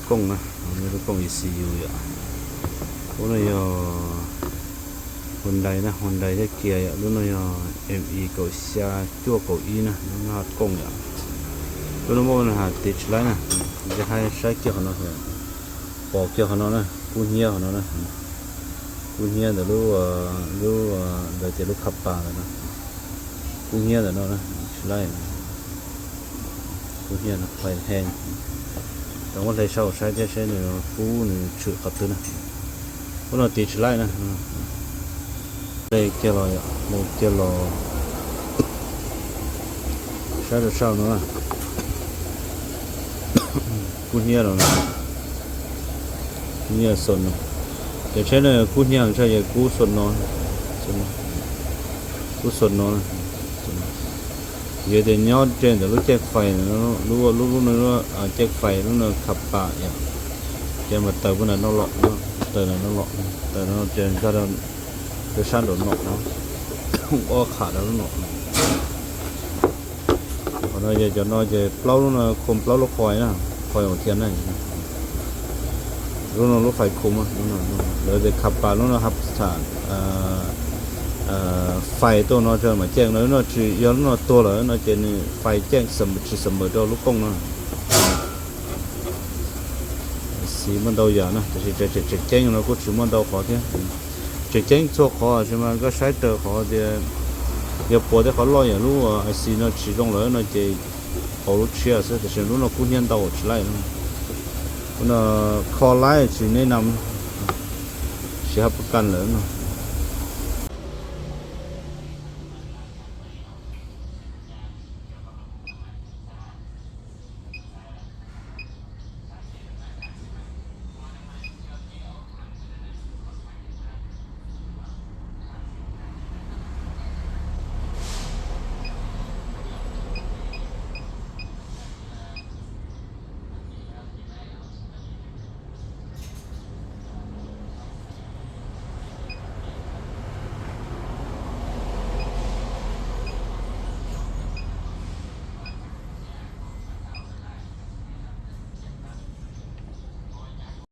Công ນະ ມີລູກກົງ ECU ຢະ ໂອນະ ຢໍ່ Hyundai ນະ Hyundai ຈະເກຍ ຢະ ລຸ້ນນະ ຢໍ່ ME ເກົ້າສາມຈົວເກົ້າ E ນະ ລຸ້ນນະ ກົງ ຢະ ລຸ້ນນະ ບໍ່ນະ ຫາຕິດຫຼາຍນະ ຈະໃຫ້ໃຊ້ເກຍຂອງເນາະ ປອກເກຍຂອງເນາະນະ ກູເຮຍຂອງເນາະນະ ກູເຮຍ ແຕ່ລຸ້ນ ລຸ້ນ ເອີ ເດ ເດ ລຸ້ນຂັບປານະ ກູເຮຍແຫຼະເນາະນະ ສະໄລ ກູເຮຍນະ ໄຟແຮງ ຕ້ອງວ່າໄດ້ເຊົ່າໃຊ້ແທ້ໃຊ້ໜຶ່ງ ກູໜຶ່ງຊື່ກັບຕື່ນນະ ບໍ່ນອນຕີສະໄລນະ ໄດ້ແກ່ລອຍ ໂມແກ່ລອ ໃຊ້ແຕ່ເຊົ້າເນາະ ກູເຮຍແລ້ວນະ ກູເຮຍສົນນະ ແຕ່ໃຊ້ເນາະ ກູເຮຍໃຊ້ ກູສົນເນາະ ສົນເນາະ ກູສົນເນາະ ເຍເດຍຍອດເຈນ ແຕ່ລຸ້ນແຈກໄຟນະ ລຸ້ນ ລຸ້ນ ລຸ້ນ ລຸ້ນ ອາ ແຈກໄຟ ລຸ້ນ ເອີ ຂັບປາ ອາ ແຈກມາເຕີບພຸ້ນນະ ນອກເລາະເນາະ ເຕີບນະ ນອກເລາະ ເຕີບນະ ເຈນ ຊາດ ໂດຍສານໂດນນອກເນາະ ອອກຂາດແລ້ວນອກເນາະ ເນາະ ຈະ ຈະເນາະ ຈະເປົ່າລຸ້ນນະ ຄົມເປົ່າລົດຄອຍນະ ຄອຍຫົວທຽນນະ ລຸ້ນນະ ລົດໄຟຄົມນະ ລຸ້ນນະ ເດີ ເດີ ຂັບປາ ລຸ້ນນະ ຮັບສະຖານ ເອີ ເອີ ໄຟໂຕເນາະ ຈະມາແຈ້ງເນາະ ເນາະ ຈະ ເອີ ລຸ້ນນະ ໂຕລະເນາະ ຈະນີ້ ໄຟແຈ້ງສະເໝີ ຊິສະເໝີຕໍ່ລູກກົງເນາະ ສີມັນເດົາຢານະ ຈະ ຈະ ຈະ ຈະແຈ້ງເນາະ ກູຊິມັນເດົາຂໍເທ ຈະແຈ້ງທົ່ວຂໍ ຊິມາກໍໃຊ້ເຕີຂໍເດ ດຽວປົວແຕ່ຂໍລໍຢາ ລຸ້ນ ອາ ໄອຊີເນາະ ຊິລົງເລີຍເນາະ ຈະ ເອົາລົດເຊຍຊະ ແຕ່ຊິລຸ້ນເນາະ ກູຮຽນເຕົາຊິໄລ່ເນາະ ເພິ່ນເນາະ ຂໍໄລ່ຊິແນະນຳ ຊິຮັບປະກັນເລີຍເນາະ